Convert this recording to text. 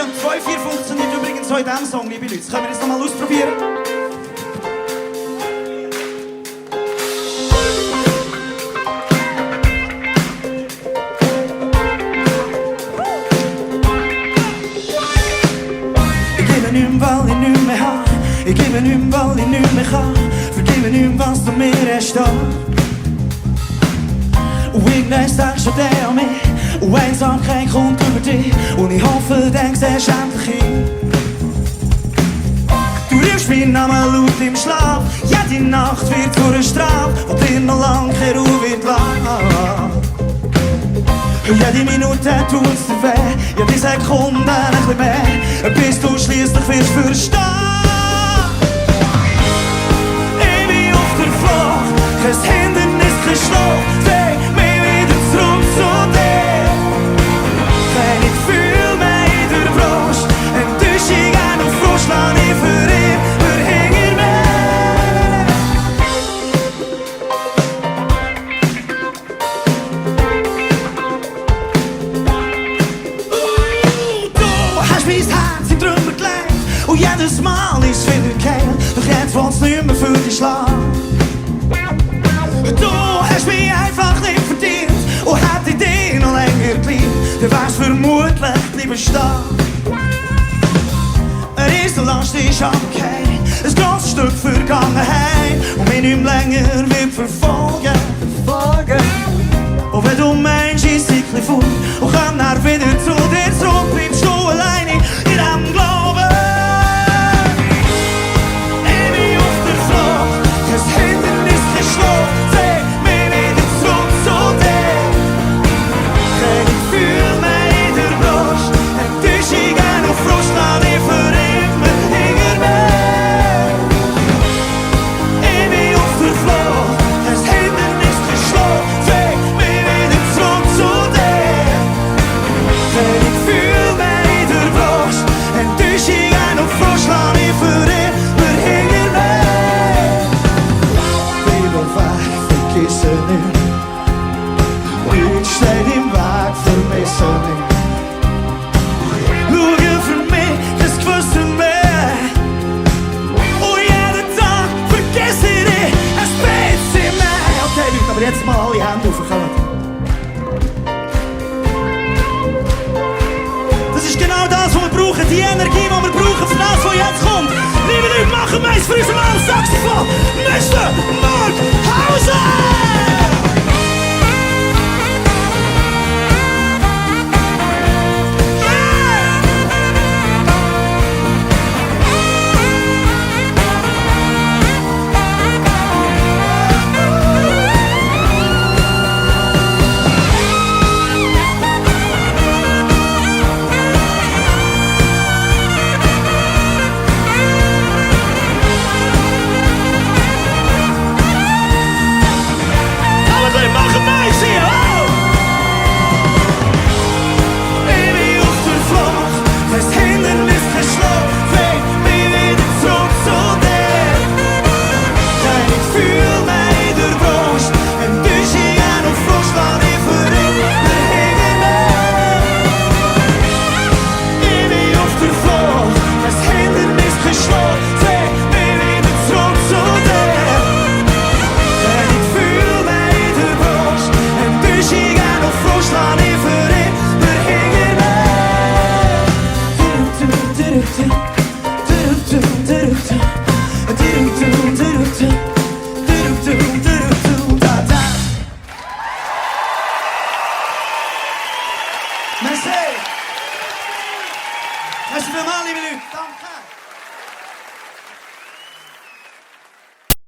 2-4 funktioniert übrigens auch in diesem Song, liebe Leute. Das können wir jetzt nochmal ausprobieren. Ich gebe nichts, weil ich nichts mehr habe. Ich gebe nichts, weil ich nichts mehr kann. Vergebe nichts, was du mir hast da. Und irgendwann sagst du dir an mich. Und Einsamkeit kommt über dich. Und ich hoffe, dann siehst du endlich hin. Du rufst meinen Namen laut im Schlaf. Jede Nacht wird zu einer Strafe, wo dir noch lang keine Ruhe wird lassen. Und jede Minute tut's dir weh. Jede Sekunde ein bisschen mehr. Bis du schliesslich wirst verstehen. Ich bin auf der Flucht, kein Hindernis, kein Schlucht. Dreh mich wieder zurück zu dir. Keine Gefühle mehr in der Brust. Enttäuschung und Frust lass ich für immer hinter mir. Du hast mein Herz in Trümmer gelegt. Und jedes Mal ist es wieder geheilt. Doch jetzt wollt's nicht mehr für dich schlagen. Du hast mich einfach nicht verdient. Und hätte ich dich noch länger geliebt, dann wär's vermutlich bleiben stehen. Eine Riesenlast ist abgefallen, ein grosses Stück Vergangenheit, und mich nicht mehr länger wird verfolgen. Und wenn du meinst, ich sei ein faul und komm dann wieder zu dir zurück, bleibst du alleine in diesem Glauben. Ich bin auf der Flucht, kein Hindernis, kein Schlucht. Dreh mich wieder zurück zu dir. Keine Gefühle mehr in der Brust. Enttäuschung und Frust lass ich für immer hinter mir. Ich bin auf der Flucht, kein Hindernis, kein Schlucht. Dreh mich wieder zurück zu dir. Keine Gefühle mehr in der Brust. Enttäuschung und Frust lass ich für immer hinter mir. Lieber weg, vergisse nicht. Nichts steht im Weg, vermisse nicht. Schau für mich das Gewisse mehr. Und jeden Tag vergesse ich dich ein bisschen mehr. Okay, Leute, aber jetzt mal alle Hände aufkommen. Das ist genau das, was wir brauchen. Die Energie, die wir brauchen für das, was jetzt kommt. Liebe Leute, machen wir es für unseren Mann Saxophon, Mr. Mark Hauser! Merci vielmals, liebe Leute. Danke.